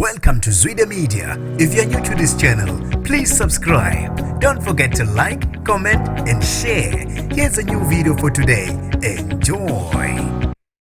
Welcome to Zwida Media. If you're new to this channel, please subscribe. Don't forget to like, comment, and share. Here's a new video for today. Enjoy.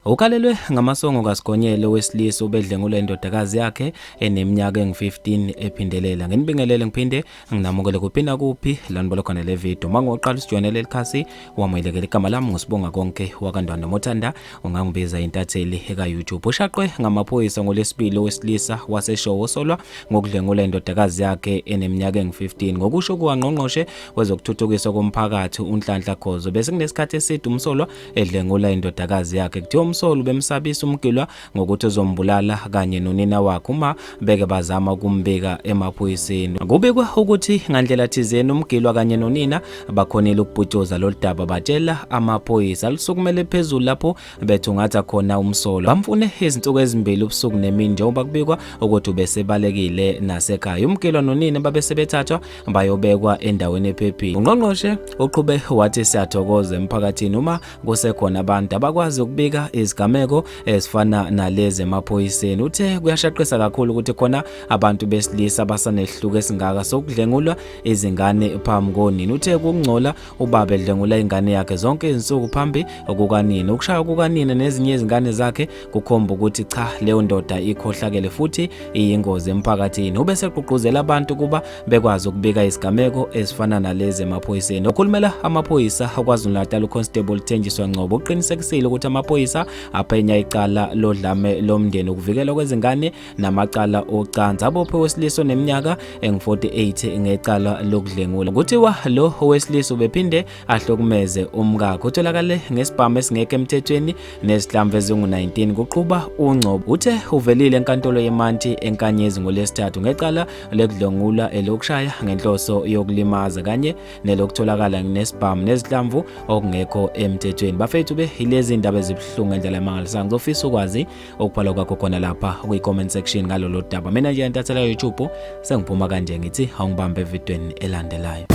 Ukhalelwe ngamasongo kaSigonyela owesilisa obedlengula indodakazi yakhe eneminyaka engu-15 ephindelela. Nginibingelele ngiphinde nginamukele kuphi kuphi la nibona khona le video. Uma ngoqala usijoyinele likhasi wamukelekele, igama lami nguSibonga Konke wakaNdwandwe, Mothanda ungangibiza intatheli eka YouTube. Ushaqwe ngamaphoyisa ngoLwesibili owesilisa waseShowe osolwa ngokudlengula indodakazi yakhe eneminyaka engu-15. Ngokusho kukaNgqongqoshe wezokuthuthukiswa komphakathi uNhlanhla Khoza, bese kunesikhathi eside umsolwa edlengula indodakazi yakhe. Kuthiwa umsolwa ubemsabisa umgilwa ngokuthi uzombulala kanye nonina wakhe uma beke bazama ukumbika emaphoyiseni. Kubikwa ukuthi ngandlela thizeni umgilwa kanye nonina bakhonile ukubhutshuza lolu daba, batshela amaphoyisa. Lisukumele phezulu lapho bethungatha khona umsolwa. Bamfune izinsuku ezimbili ubusuku nemini njengoba kubikwa ukuthi ubesebalekile nasekhaya. Umgilwa nonina babesebethathwa bayobekwa endaweni ephephile. Ungqongqoshe uqhube wathi siyathokoza emphakathini uma kusekhona abantu abakwazi ukubika izigameko ezifana nalezi emaphoyiseni. Uthe kuyashaqisa kakhulu ukuthi khona abantu besilisa basanehluko esingaka sokudlengulwa izingane phambi konina. Uthe kungcola ubaba edlengula ingane yakhe zonke izinsuku phambi kukanina. Ukushaya kukanina nezinye izingane zakhe kukhomba ukuthi cha, leyo ndoda ikhohlakele futhi iyingozi emphakathini. Ubesegqugquzela abantu kuba bekwazi ukubika izigameko ezifana nalezi emaphoyiseni. Okhulumela amaphoyisa KwaZulu-Natal uConstable Thenjiswa Ngcobo uqinisekisile ukuthi amaphoyisa aphenya icala lodlame lomndeni, ukuvikelwa kwezingane namacala ocansi. Abophe owesilisa oneminyaka engu-48 ngecala lokudlengula. Kuthiwa lo owesilisa ubephinde ahlukumeze umkakhe. Utholakale ngesibhamu esingekho emthethweni nezihlamvu ezingu-19, kuqhuba uNgcobo. Uthe uvelile enkantolo yeMantshi eNkanyezi ngoLwesithathu ngecala lekudlwengula, elokushaya ngenhloso yokulimaza kanye nelokutholakala nesibhamu nezihlamvu okungekho emthethweni. Bafethu, be yilezi indaba ezibuhlungu ngendlela emangalisayo. Ngizofisa ukwazi ukubhala kwakho khona lapha kwi-comment section ngalolu daba. Mina nje intatheli ya YouTube sengiphuma kanje, ngithi awungibambe evidweni elandelayo.